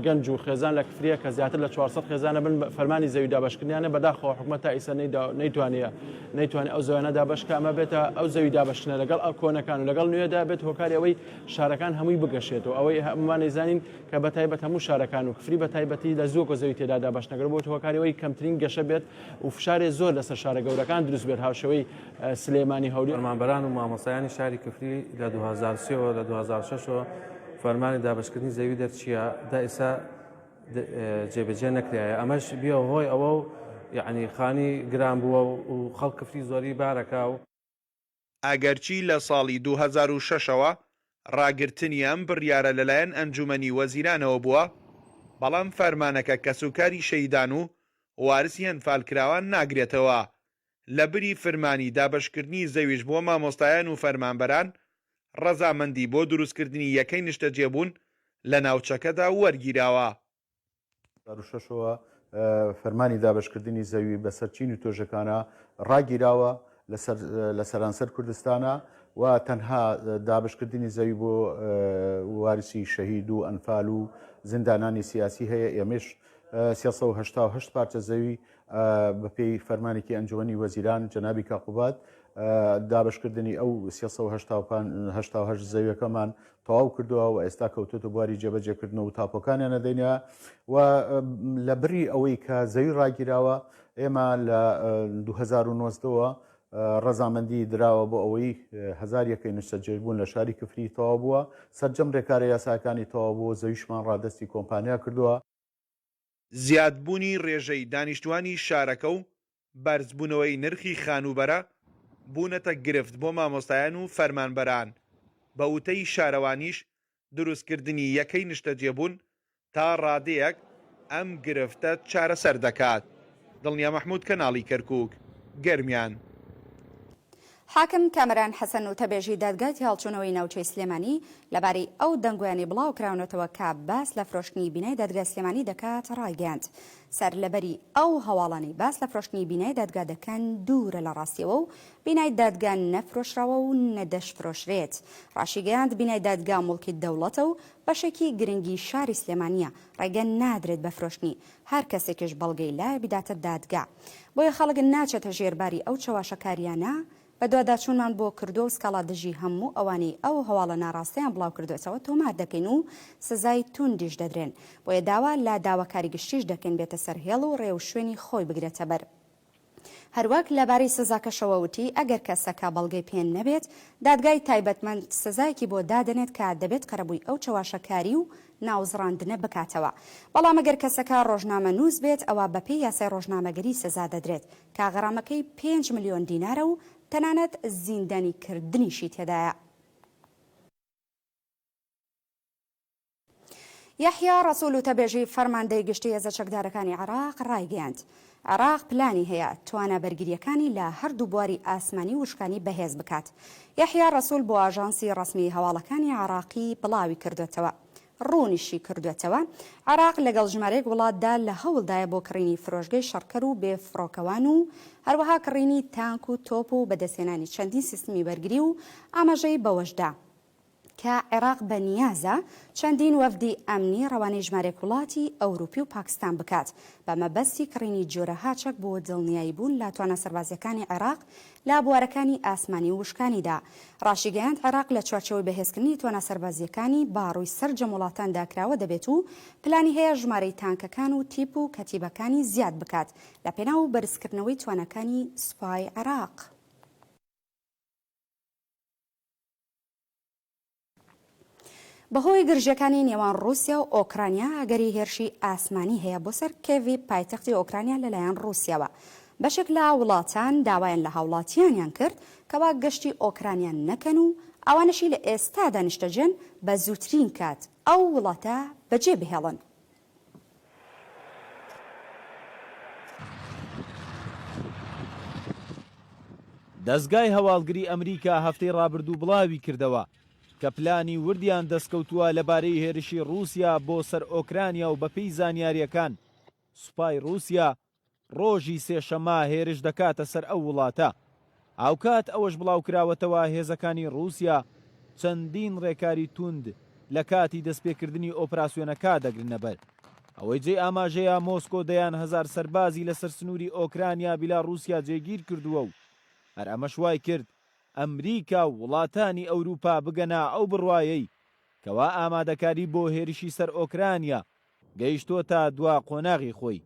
گەنج و خێزان لە کفریە کە زیاتر لە 400 خێزانە بن فەرمانی زەوی دابەشکردنیانە بەداخەوە حکومەت تا ئیسە نەیتوانیە نەیتوانی ئەو زەویانە دابەش کە ئەمە بێتە ئەو زەوی دابەشکردنە لەگەڵ ئەو کۆنەکان و لەگەڵ نوێدا بێت هۆکاری ئەوەی شارەکان هەمووی بگەشێتەوە ئەوەی هەموومان ئەیزانین کە بە تایبەت هەموو شارەکان و کفری بە تایبەتی لە زووەکۆ زەوی تێدا دابەش نەکرا بۆتە هۆکاری ئەوەی کەمترین گەشە بێت و فشارێ زۆر لەسەر شارە گەورەکان دروست بێت هاوشێوەی سلێمانی هەولێر. فەرمانبەران و مامۆستایانی شاری کفری لە 2003 ەوە لە 2006 ەوە فەرمانی دابەشکردنی زەوی دەرچیە تا ئیسا جێبەجێ نەکرایە ئەمەش بیە هۆی ئەوە و یعنی خانی گران بووە و خەڵک کفری زۆری بارەکا و ئەگەرچی لە ساڵی 2006 ەوە ڕاگرتنی ئەم بڕیارە لەلایەن ئەنجومەنی وەزیرانەوە بووە، بەڵام فەرمانەکە کەسوکاری شەهیدان و وارسی ئەنفالکراوان ناگرێتەوە، لەبری فرمانی دابەشکردنی زەویش بۆ مامۆستایان و فەرمانبەران، ڕەزامەندی بۆ دروستکردنی یەکەی نیشتەجێبوون لە ناوچەکەدا وەرگیراوە. 2006 ەوە فەرمانی دابەشکردنی زەوی بەسەر چین و تۆژەکانە ڕاگیراوە لە سەرانسەر کوردستانە و تەنها دابشکردنی زەوی بۆ وارسی شەهید و ئەنفال و زیندانانی سیاسی هەیە، ئێمەش 388 پارچە زەوی بەپێی فەرمانێکی ئەنجومەنی وەزیران جەنابی کاک قوباد دابەشکردنی ئەو 388 زەویەکەمان تەواو کردووە و ئێستا کەوتۆتە بواری جێبەجێکردنەوە و تاپۆکانیان نەدەینە و لە بری ئەوەی کە زەوی ڕاگیراوە ئێمە لە 2009ەوە ڕەزامەندی دراوە بۆ ئەوەی هەزار یەکەی نیشتەجێبوون لە شاری کفری تەواو بووە، سەرجەم رێکارە یاسایەکانی تەواو بووە، زەویشمان ڕادەستی کۆمپانیا کردووە. زیادبوونی رێژەی دانیشتوانی شارەکە و بەرزبوونەوەی نرخی خانووبەرە بوونەتە گرفت بۆ مامۆستایان و فەرمانبەران، بە وتەی شارەوانیش دروستکردنی یەکەی نیشتەجێبوون تا ڕادەیەک ئەم گرفتە چارەسەر دەکات. دڵنیا مەحمود کەناڵی کەرکوک، گەرمیان. حاکم کامەران حەسەن وتەبێژی دادگای تێهەڵچوونەوەی ناوچەی سلێمانی لەبارەی ئەو دەنگۆیانەی بڵاوکراونەتەوە کە باس لە فرۆشتنی بینای دادگای سلێمانی دەکات ڕایگەیاند سەرلەبەری ئەو هەواڵانەی باس لە فرۆشتنی بینای دادگا دەکەن دوورە لە ڕاستیەوە و بینای دادگا نەفرۆشراوە و نەدەشفرۆشرێت. ڕاشیگەیاند بینای دادگا موڵکی دەوڵەتە و بەشێکی گرنگی شاری سلێمانییە، ڕێگە نادرێت بە فرۆشتنی، هەر کەسێکیش بەڵگەی لایە بیداتە دادگا. بۆیە خەڵک ناچێتە ژێر باری ئەو چەواشەکارییانە، بەدواداچوونمان بۆ کردووە و سکاڵا دژی هەموو ئەوانەی ئەو هەواڵە ناڕاستەیان بڵاوکردووەتەوە تۆمار دەکەین و سزای توندیش دەدرێن. بۆیە داوا لە داواکاری گشتیش دەکەین بێتە سەر هێڵ و ڕێوشوێنی خۆی بگرێتەبەر. هەروەک لەبارەی سزاکەشەوە وتی، ئەگەر کەسەکە بەڵگەی پێ نەبێت، دادگای تایبەتمەند سزایەکی بۆ دادەنێت کە دەبێت قەرەبووی ئەو چەواشەکاری و ناوزڕاندنە بکاتەوە. بەڵام ئەگەر کەسەکە ڕۆژنامەنووس بێت، ئەوا بەپێی یاسای ڕۆژنامەگەری سزا دەدرێت کە غەرامەکەی پێنج ملیۆن دینارە و تەنانەت زیندانیکردنیشی تێدایە. یەحیا ڕەسول وتەبێژی فەرماندەی گشتی هێزە چەکدارەکانی عێراق ڕایگەیاند، عێراق پلانی هەیە توانا بەرگرییەکانی لە هەردوو بواری ئاسمانی و وشکانی بەهێز بکات. یەحیا ڕەسول بۆ ئاژانسی ڕەسمی هەواڵەکانی عێراقی بڵاوی کردووەتەوە، ڕوونیشی کردووەتەوە، عێراق لەگەڵ ژمارەیەک وڵاتدا لە هەوڵدایە بۆ کڕینی فرۆشگەی شەڕکەر و بێ فڕۆکەوان و هەروەها کڕینی تانک و تۆپ و بەدەستهێنانی چەندین سیستمی بەرگری و ئاماژەی بەوەشدا، کە عێراق بە نیازە چەندین وەفدی ئەمنی ڕەوانەی ژمارێک وڵاتی ئەوروپی و پاکستان بکات بە مەبەستی کڕینی جۆرەها چەک بۆ دڵنیایی بوون لە توانا سەربازییەکانی عێراق لە بوارەکانی ئاسمانی و وشکانیدا. ڕاشیگەیاند عێراق لە چوارچێوەی بەهێزکردنی توانا سەربازییەکانی بە ڕووی سەرجەم وڵاتاندا کراوە دەبێت و پلانی هەیە ژمارەی تانکەکان و تیپ و کەتیبەکانی زیاد بکات لە پێناو بەرزکردنەوەی تواناکانی سوپای عێراق. بەهۆی گرژییەکانی نێوان ڕووسیا و ئۆکرانیا ئەگەری هێرشی ئاسمانی هەیە بۆ سەر کێڤی پایتەختی ئۆکرانیا لەلایەن ڕووسیاوە. بەشێک لە وڵاتان داوایان لە هاوڵاتیانیان کرد کەوا گەشتی ئۆکرانیا نەکەن و ئەوانەشی لە ئێستادا نیشتەجێن بە زووترین کات ئەو وڵاتە بەجێ بهێڵن. دەزگای هەواڵگری ئەمریکا هەفتەی ڕابردوو بڵاویکردەوە کە پلانی وردیان دەستکەوتووە لەبارەی هێرشی ڕووسیا بۆ سەر ئۆکرانیا و بەپێی زانیارییەکان سوپای ڕووسیا ڕۆژی سێشەممە هێرش دەکاتە سەر ئەو وڵاتە. هاوکات ئەوەش بڵاوکراوەتەوە هێزەکانی ڕووسیا چەندین ڕێکاری توند لە کاتی دەستپێکردنی ئۆپراسیۆنەکە دەگرنەبەر. ئەوەی جێی ئاماژەیە مۆسکۆ دەیان هەزار سەربازی لەسەر سنووری ئۆکرانیا بیلاڕووسیا جێگیر کردووە و هەر ئەمەش وایکرد ئەمریکا و وڵاتانی ئەوروپا بگەنە ئەو بڕوایەی کەوا ئامادەکاری بۆ هێرشی سەر ئۆکرانیا گەیشتۆتە دوا قۆناغی خۆی،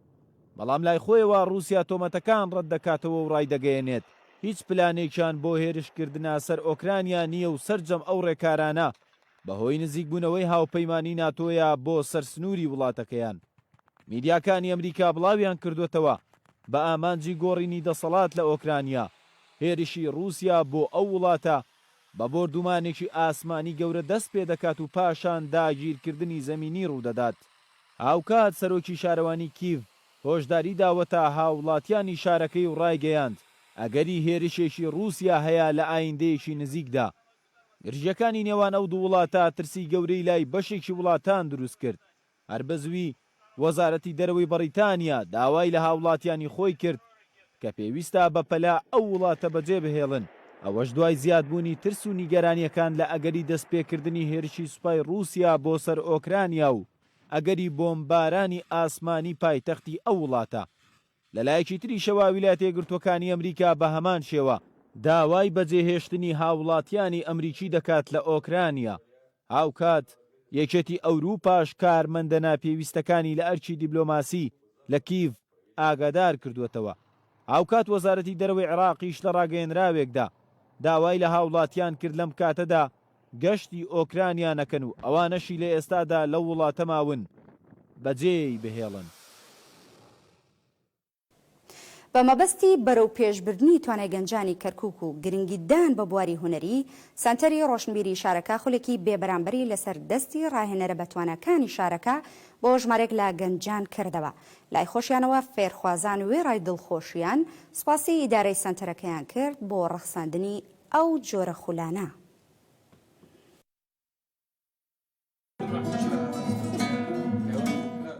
بەڵام لای خۆیەوە ڕووسیا تۆمەتەکان ڕەتدەکاتەوە و ڕایدەگەیەنێت، هیچ پلانێکیان بۆ هێرشکردنە سەر ئۆکرانیا نییە و سەرجەم ئەو ڕێکارانە بەهۆی نزیکبوونەوەی هاوپەیمانی ناتۆیە بۆ سەر سنووری وڵاتەکەیان. میدیاکانی ئەمریکا بڵاویان کردووەتەوە، بە ئامانجی گۆڕینی دەسەڵات لە ئۆکرانیا، هێرشی ڕووسیا بۆ ئەو وڵاتە بە بۆردومانێکی ئاسمانی گەورە دەست پێدەکات و پاشان داگیرکردنی زەمینی ڕوودەدات. هاوکات سەرۆکی شارەوانی کیڤ هۆشداری داوەتە هاوڵاتیانی شارەکەی و ڕایگەیاند، ئەگەری هێرشێکی ڕووسیا هەیە لە ئایندەیەکی نزیکدا. گرژییەکانی نێوان ئەو دوو وڵاتە ترسی گەورەی لای بەشێکی وڵاتان دروستکرد. هەر بەزووی وەزارەتی دەرەوەی بەڕیتانیا داوای لە هاوڵاتیانی خۆی کرد کە پێویستە بەپەلە ئەو وڵاتە بەجێبهێڵن، ئەوەش دوای زیادبوونی ترس و نیگەرانییەکان لە ئەگەری دەستپێکردنی هێرشی سوپای ڕووسیا بۆ سەر ئۆکرانیا و. ئەگەری بۆمبارانی ئاسمانی پایتەختی ئەو وڵاتە. لەلایەکی تریشەوە ویلایەتە یەکگرتووەکانی ئەمریکا بە هەمان شێوە داوای بەجێهێشتنی هاوڵاتیانی ئەمریکی دەکات لە ئۆکرانیا. هاوکات یەکێتی ئەوروپاش کارمەندە ناپێویستەکانی لە ئەرکی دیبلۆماسی لە کیڤ ئاگادار کردووەتەوە. هاوکات وەزارەتی دەرەوەی عێراقیش لە ڕاگەیەنراوێکدا داوای لە هاوڵاتیان کرد لەم کاتەدا گەشتی ئۆکرانیا نەکەن و ئەوانەشی لە ئێستادا لەو وڵاتە ماون بەجێی بهێڵن. بە مەبەستی بەرەوپێشبردنی توانای گەنجانی کەرکوک و گرنگیدان بە بواری هونەری، سەنتەری ڕۆشنبیری شارەکە خولێکی بێبەرامبەری لەسەر دەستی ڕاهێنەرە بەتواناکانی شارەکە بۆ ژمارێک لە گەنجان کردەوە. لای خۆشیانەوە فێرخوازان وێڕای دڵخۆشیان سوپاسی ئیدارەی سەنتەرەکەیان کرد بۆ ڕەخساندنی ئەو جۆرە خولانە.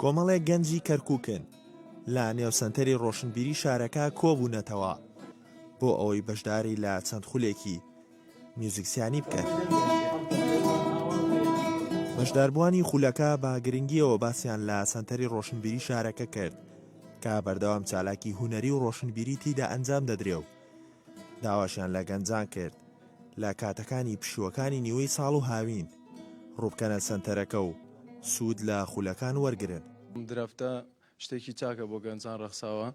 کۆمەڵێک گەنجی کەرکوکن لە نێو سەنتەری ڕۆشنبیری شارەکە کۆبوونەتەوە بۆ ئەوەی بەشداری لە چەند خولێکی میوزیکسیانی بکەن. بەشداربووانی خولەکە بە گرنگیەوە باسیان لە سەنتەری ڕۆشنبیری شارەکە کرد کە بەردەوام چالاکی هونەری و ڕۆشنبیری تیدا ئەنجام دەدرێ و داواشیان لە گەنجان کرد لە کاتەکانی پشووەکانی نیوەی ساڵ و هاوین ڕووبکەنە سەنتەرەکە و سوود لە خولەکان وەرگرن. ئەم درەفتە شتێکی چاکە بۆ گەنجان ڕەخساوە،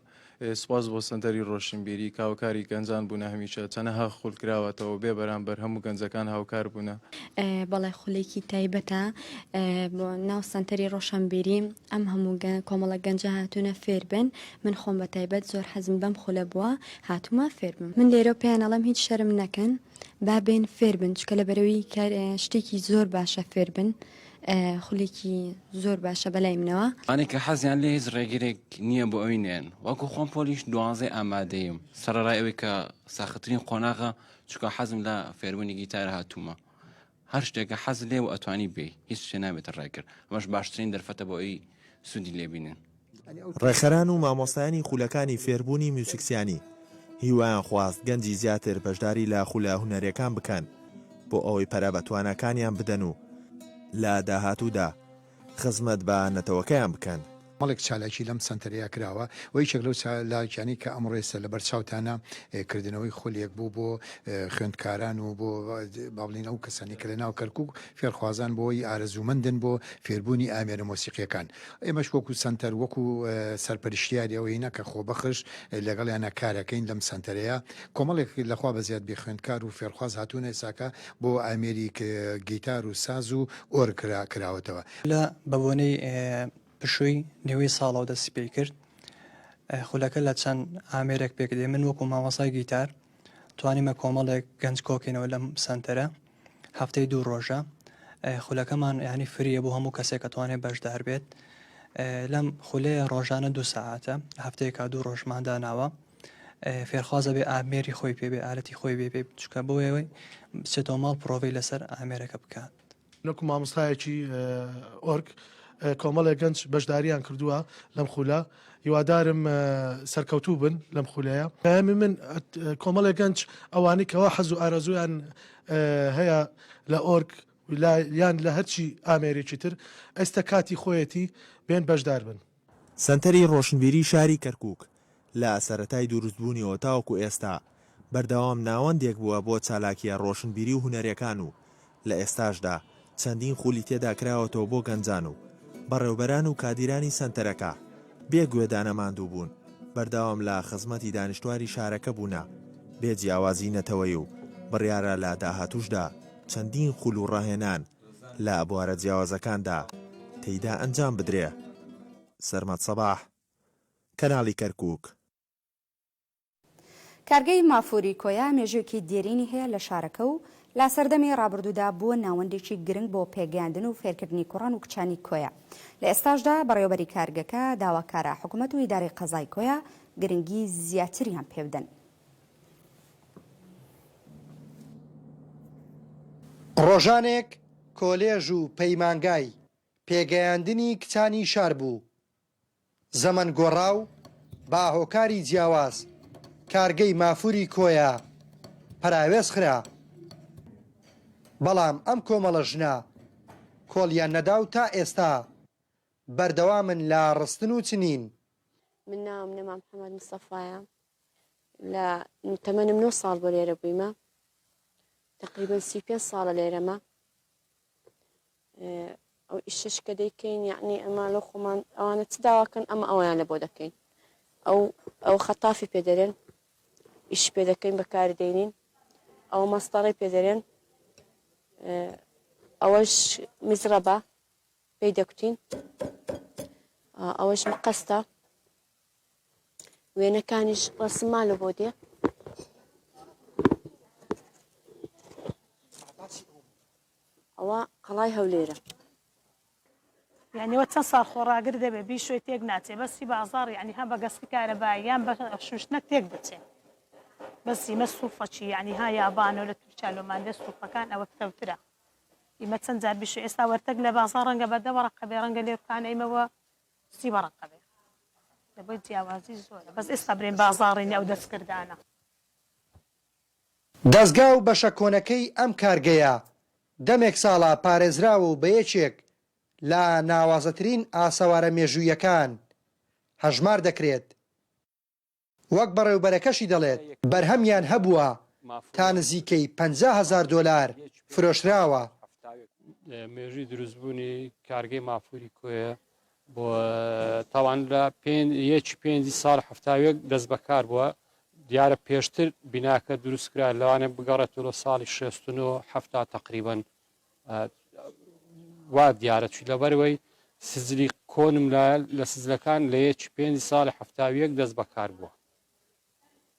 سوپاس بۆ سەنتەری ڕۆشنبیری کە هاوکاری گەنجان بوونە هەمیشە، چەنەها خول کراوەتەوە بێ بەرامبەر هەموو گەنجەکان هاوکار بوونە. بەڵێ خولێکی تایبەتە بۆ ناو سەنتەری ڕۆشنبیری ئەم هەموو کۆمەڵە گەنجە هاتوونە فێربن من خۆم بە تایبەت زۆر حەزم بەم خولە بووە هاتوومە فێر بم من لێرەو پێیان ئەڵێم هیچ شەرم نەکەن با بێن فێر بن چونکە لەبەرەوەی کار شتێکی زۆر باشە فێر بن خولێکی زۆر باشە بەلای منەوە. ئەوانەی کە حەزیان لێ هیچ ڕێگرێک نییە بۆ ئەوی نێن وەکو خۆم پۆلیش دوانزەی ئامادەیم سەرەڕای ئەوەی کە سەختترین قۆناغە چونکە حەزم لە فێربوونی گیتار هاتوومە هەر شتێکە حەز لێ و ئەتوانی بێی هیچ شتێ نابێتە ڕێگر ئەمەش باشترین دەرفەتە بۆ ئەوی سوودی لێ بینن. ڕێکخەران و مامۆستایانی خولەکانی فێربوونی میوزیکسیانی هیوایان خواست گەنجی زیاتر بەشداری لە خولە هونەریەکان بکەن بۆ ئەوەی پەرە بە تواناکانیان بدەن و لە داهاتوودا خزمەت بە نەتەوەکەیان بکەن. کۆمەڵێک چالاکی لەم سەنتەرەیا کراوە و یەکێک لەو چالاکیانەی کە ئەمڕۆ ئێستا لەبەر چاوتانە کردنەوەی خولێک بوو بۆ خوێندکاران و بۆ با بڵێین ئەو کەسانەی کە لە ناو کەرکوک فێرخوازان بۆی ئارەزوومەندن بۆ فێربوونی ئامێرە مۆسیقیەکان ئێمەش وەکو سەنتەر وەکو سەرپەرشتیاری ئەوەی نە کە خۆبەخش لەگەڵیانە کارەکەین لەم سەنتەرەیە کۆمەڵێک لەخوا بەزیاد بێ خوێندکار و فێرخواز هاتوونە ئێساکە بۆ ئامێری گیتار و ساز و ئۆرگ کراوەتەوە. لە بە بۆنەی پشووی نێوەی ساڵەوە دەستی پێی کرد. خولەکە لە چەند ئامێرێک پێک دێ. من وەکوو مامۆستای گیتار توانیمە کۆمەڵێک گەنج کۆکەینەوە لەم سەنتەرە. هەفتەی دوو ڕۆژە. خولەکەمان یانی فریە بۆ هەموو کەسێک کە توانێت بەشدار بێت. لەم خولەیە ڕۆژانە دوو سەعاتە. لە هەفتەیەکا دوو ڕۆژمان داناوە. فێرخواز ئەبێ ئامێری خۆی پێ بێ، ئالەتی خۆی بێ پێ، چونکە بۆ ئەوەی بچێتەوە ماڵ پرۆڤەی لەسەر ئامێرەکە بکات. وەکو مامۆستایەکی ئۆرگ کۆمەڵێک گەنج بەشداریان کردووە لەم خولە هیوادارم سەرکەوتوو بن لەم خولەیە پەیامی من کۆمەڵێک گەنج ئەوانەی کەوا حەز و ئارەزویان هەیە لە ئۆرگ یان لە هەرچی ئامێرێکی تر ئێستا کاتی خۆیەتی بێن بەشدار بن. سەنتەری ڕۆشنبیری شاری کەرکوک لە سەرەتای دروستبوونیەوە تاوەکو ئێستا بەردەوام ناوەندێک بووە بۆ چالاکییە ڕۆشنبیری و هونەریەکان و لە ئێستاشدا چەندین خولی تێدا کراوەتەوە بۆ گەنجان و بەڕێوبەران و کادیرانی سەنتەرەکە بێ گوێدانە ماندووبوون بەردەوام لە خزمەتی دانیشتوانی شارەکە بوونە بێ جیاوازی نەتەوەیی و بڕیارە لە داهاتووشدا چەندین خول و ڕاهێنان لە بوارە جیاوازەکاندا تێیدا ئەنجام بدرێ. سەرمەد سەباح، کەناڵی کەرکوک. کارگەی مافوری کۆیە مێژوویەکی دێرینی هەیە لە شارەکە و لە سەردەمی ڕابردوودا بووە ناوەندێکی گرنگ بۆ پێگەیاندن و فێرکردنی کوڕان و کچانی کۆیە. لە ئێستاشدا بەڕێوەبەری کارگەکە داواکارە حکومەت و ئیدارەی قەزای کۆیە گرنگی زیاتریان پێبدەن. ڕۆژانێک کۆلێژ و پەیمانگای پێگەیاندنی کچانی شار بوو، زەمەن گۆڕا و بە هۆکاری جیاواز کارگەی مافوری کۆیە پەراوێز خرا، بەڵام ئەم کۆمەڵە ژنە کۆڵیان نەدا و تا ئێستا. بەردەوامن لە ڕستن و چنین. من ناوم نەما محەمەد مستەفایە لە تەمەنم نۆ ساڵ بۆ لێرە بوویمە تقریبا 35 ساڵە لێرەمە ئەو ئیشەش کە دەیکەین یعنی ئەمە لە خۆمان ئەوانە چ داواکەن ئەمە ئەویان لە بۆ دەکەین ئەو ئەو خەتافی پێ دەرێن ئیش پێ دەکەین بەکاری دێنین ئەو مەستەڕی پێ دەرێن ئەوەش میزڕەبە پێی دەکوتین ئەوەش مقەستە وێنەکانیش ڕەسممان لە بۆ دێ ئەوە قەڵای هەولێرە. یانی وە چەند ساڵ خۆڕاگر دەبێ بیشۆی تێک ناچێ بەس هی بازاڕ یانی ها بە گەسکی کارەبایی یان بە شوشتنەک تێک دەچێ بەس ئیمە سوفەکی یانی ها یابانەوە لە تورکیا لۆمان دێ سوفەکان ئەوە پتەوترە ئیمە چەند جار بیشۆ ئێستا وەرتەک لە بازاڕ ڕەنگە بە دە وەڕەقە بێ ڕەنگە لێرکانە ئیمە وە سی وەڕەقە بێ لەبۆی جیاوازی زۆرە بەس ئێستا برێن بازاڕی نێ ئەو دەستکردانە. دەزگا و بەشە کۆنەکەی ئەم کارگەیە دەمێک ساڵە پارێزراوە و بە یەکێک لە ناوازەترین ئاسەوارە مێژووییەکان هەژمار دەکرێت. وەک بەڕێوبەرەکەشی دەڵێت، بەرهەمیان هەبووە تا نزیکەی 50 هەزار دۆلار فرۆشراوە. مێژووی دروستبوونی کارگەی مافوری کۆیە بۆ تاوان لە یەکی پێنجی ساڵ 71 دەست بەکار بووە دیارە پێشتر بیناکە دروستکرا لەوانێ بگەڕێتەوە لە ساڵی 69 هەفتا تقریبن وا دیارە چی لەبەرەوەی سجلی کۆنم لە لە سجلەکان لە یەکی پێنجی ساڵی 71 دەست بەکار بووە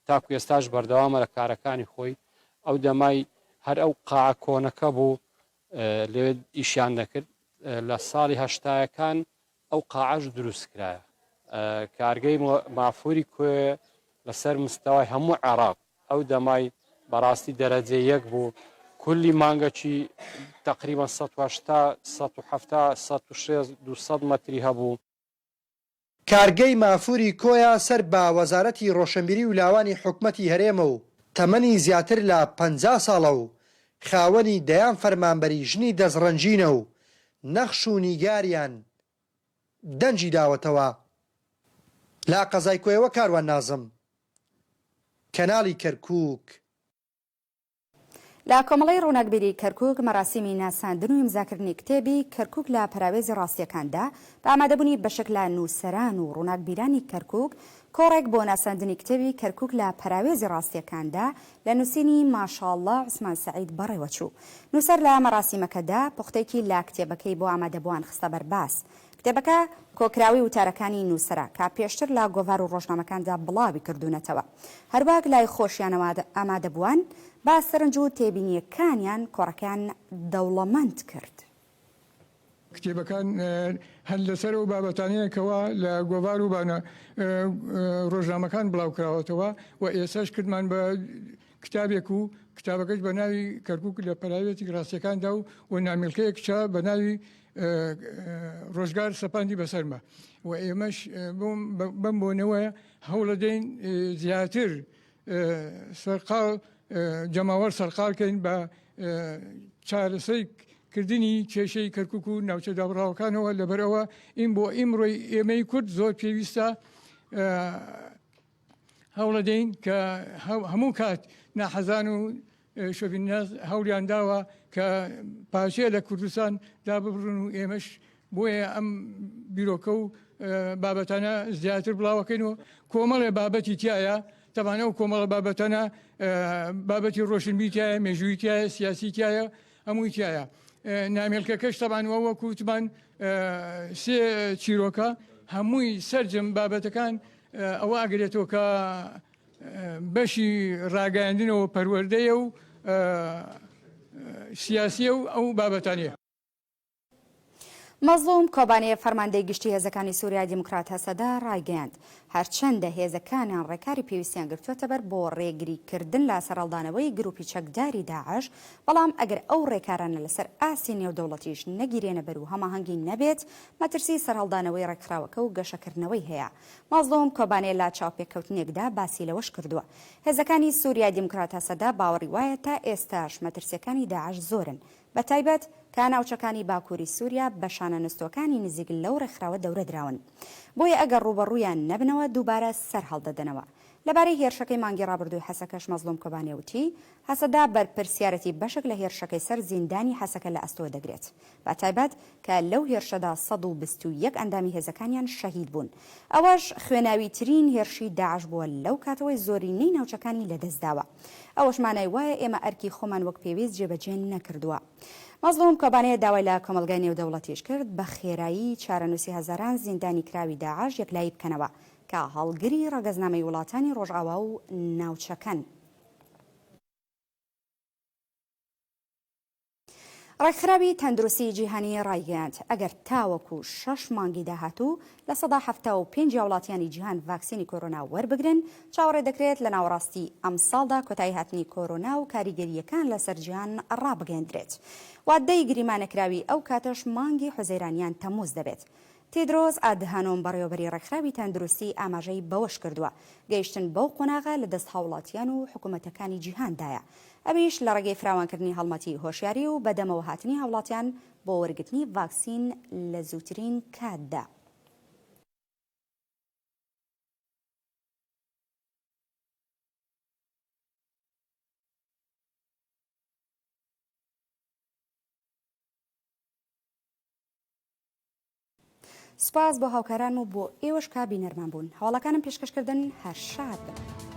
تاکو ئێستاش بەردەوامە لە کارەکانی خۆی ئەو دەمای هەر ئەو قاعە کۆنەکە بوو لەوێ ئیشیان دەکرد لە ساڵی هەشتایەکان ئەو قاعەش دروست کرایە کارگەی مافوری کۆیە لەسەر مستەوای هەموو عێراق ئەو دەمای بەڕاستی دەرەجە یەک بوو کولی مانگەکی تقریبا 180 170 160 200 مەتری هەبوو. کارگەی مافوری کۆیە سەر بە وەزارەتی ڕۆشنبیری و لاوانی حکومەتی هەرێمە و تەمەنی زیاتر لە 50 ساڵە و خاوەنی دەیان فەرمانبەری ژنی دەستڕەنگینە و نەخش و نیگاریان دەنگی داوەتەوە. لە قەزای کۆیەوە کاروان نازم، کەناڵی کەرکوک. لە کۆمەڵەی ڕووناکبیری کەرکوک مەراسیمی ناساندن و ئیمزاکردنی کتێبی، کەرکوک لە پەراوێزی ڕاستییەکاندا، بە ئامادەبوونی بەشێک لە نووسەران و ڕووناکبیرانی کەرکوک، کۆڕێک بۆ ناساندنی کتێبی، کەرکوک لە پەراوێزی ڕاستییەکاندا، لە نووسینی ماشاڵڵا عوسمان سەعید بەڕێوەچوو. نووسەر لە مەراسیمەکەدا پوختەیەکی لە کتێبەکەی بۆ ئامادەبووان خستە بەر باس. کتێبەکە کۆکراوەی وتارەکانی نووسەرە کە پێشتر لە گۆڤار و ڕۆژنامەکاندا بڵاوی کردوونەتەوە. هەروەک لای خۆشیانەوە ئامادەبووان بە سەرنج و تێبینییەکانیان کۆڕەکەیان دەوڵەمەند کرد. کتێبەکان هەر لەسەر ئەو بابەتانەیە کەوا لە گۆڤار و بانە ڕۆژنامەکان بڵاوکراوەتەوە و ئێستاش کردمان بە کتابێک و کتابەکەش بە ناوی کەرکوک لە پەراوێتی ڕاستیەکاندا و و نامیلکەیەک کچە بە ناوی ڕۆژگار سەپاندی بەسەرمە و ئێمەش بەم بۆنەوە هەوڵەدەین زیاتر سەرقاڵ جەماوەر سەرقاڵ کەین بە چارەسەی کردنی کێشەی کەرکک و ناوچە دابڕاوەکانەوە لەبەرەوە ئیم بۆ ئیمڕۆی ئێمەی کورد زۆر پێویستە هەوڵەدەین کە هەموو کات ناحەزان و شۆڤیناس هەوڵیان داوە کە پارچەیە لە کوردستان داببڕن و ئێمەش بۆیە ئەم بیرۆکە و بابەتانە زیاتر بڵاوەکەین و کۆمەڵێ بابەتی تایە تەبان ئەو کۆمەڵە بابەتانە بابەتی ڕۆشنبی تایە مێژووی تایە سیاسی تایە هەمووی تایە نامێلکەکەش تەبان وە وەکو وتمان سێ چیرۆکە هەمووی سەرجەم بابەتەکان ئەوە ئەگرێتەوە کە بەشی ڕاگەیاندنەوە پەروەردەیە و سیاسیە و ئەو بابەتانەیە. مەزڵوم کۆبانێ فەرماندەی گشتی هێزەکانی سوریای دیموکرات هەسەدە ڕایگەیاند، هەرچەندە هێزەکانیان ڕێکاری پێویستیان گرتووەتەبەر بۆ ڕێگریکردن لە سەرهەڵدانەوەی گروپی چەکداری داعش، بەڵام ئەگەر ئەو ڕێکارانە لەسەر ئاستی نێودەوڵەتیش نەگیرێنەبەر و هەماهەنگی نەبێت، مەترسی سەرهەڵدانەوەی ڕێکخراوەکە و گەشەکردنەوەی هەیە. مەزڵوم کۆبانێ لە چاوپێکەوتنێکدا باسی لەوەشکردووە، هێزەکانی سوریای دیموکرات هەسەدە باوەڕی وایە تا ئێستاش مەترسییەکانی داعش زۆرن، بەتایبەت. کە ناوچەکانی باکووری سووریا بە شانە نوستووەکانی نزیک لەو ڕێکخراوە دەورە دراون. بۆیە ئەگەر ڕووبەڕوویان نەبنەوە دووبارە سەر هەڵدەدەنەوە. لەبارەی هێرشەکەی مانگی ڕابردووی حەسەکەش مەزڵوم کۆبانێ وتی، هەسەدە بەرپرسیارەتی بەشێک لە هێرشەکەی سەر زیندانی حەسەکە لە ئەستۆ دەگرێت. بە تایبەت کە لەو هێرشەدا 121 ئەندامی هێزەکانیان شەهید بوون. ئەوەش خوێناویترین هێرشی داعش بووە لەو کاتەوەی زۆرینەی ناوچەکانی لەدەستداوە. ئەوەش مانای وایە ئێمە ئەرکی خۆمان وەک پێویست جێبەجێ نەکردووە. مەزڵوم کۆبانێ داوای لە کۆمەڵگای نێودەوڵەتیش کرد بە خێرایی چارەنووسی هەزاران زیندانیکراوی داعش یەکلایی بکەنەوە کە هەڵگری ڕەگەزنامەی وڵاتانی ڕۆژئاوا و ناوچەکەن. ڕێکخراوی تەندروستی جیهانی ڕایگەیاند، ئەگەر تاوەکو شەش مانگی داهاتوو 75% هاوڵاتیانی جیهان ڤاکسینی کۆرۆنا وەربگرن، چاوەڕێ دەکرێت لە ناوەڕاستی ئەمساڵدا کۆتایی هاتنی کۆرۆنا و کاریگەرییەکان لەسەر جیهان ڕابگەیەندرێت. وادەی گریمانەکراوی ئەو کاتەش مانگی حوزەیران یان تەمموز دەبێت. تیدرۆس ئادهانۆم بەڕێوەبەری ڕێکخراوی تەندروستی ئاماژەی بەوەشکردووە، گەیشتن بەو قۆناغە لە دەست هاوڵاتیان و حکومەتەکانی جیهاندایە، ئەویش لە ڕێگەی فراوانکردنی هەڵمەتی هۆشیاری و بەدەمەوەهاتنی هاوڵاتیان بۆ وەرگرتنی ڤاکسین لە زووترین کاتدا. سوپاس بۆ هاوکارانم و بۆ ئێوەش کە بینەرمان بوون. هەواڵەکانم پێشکەش کردن هەر شاد بن.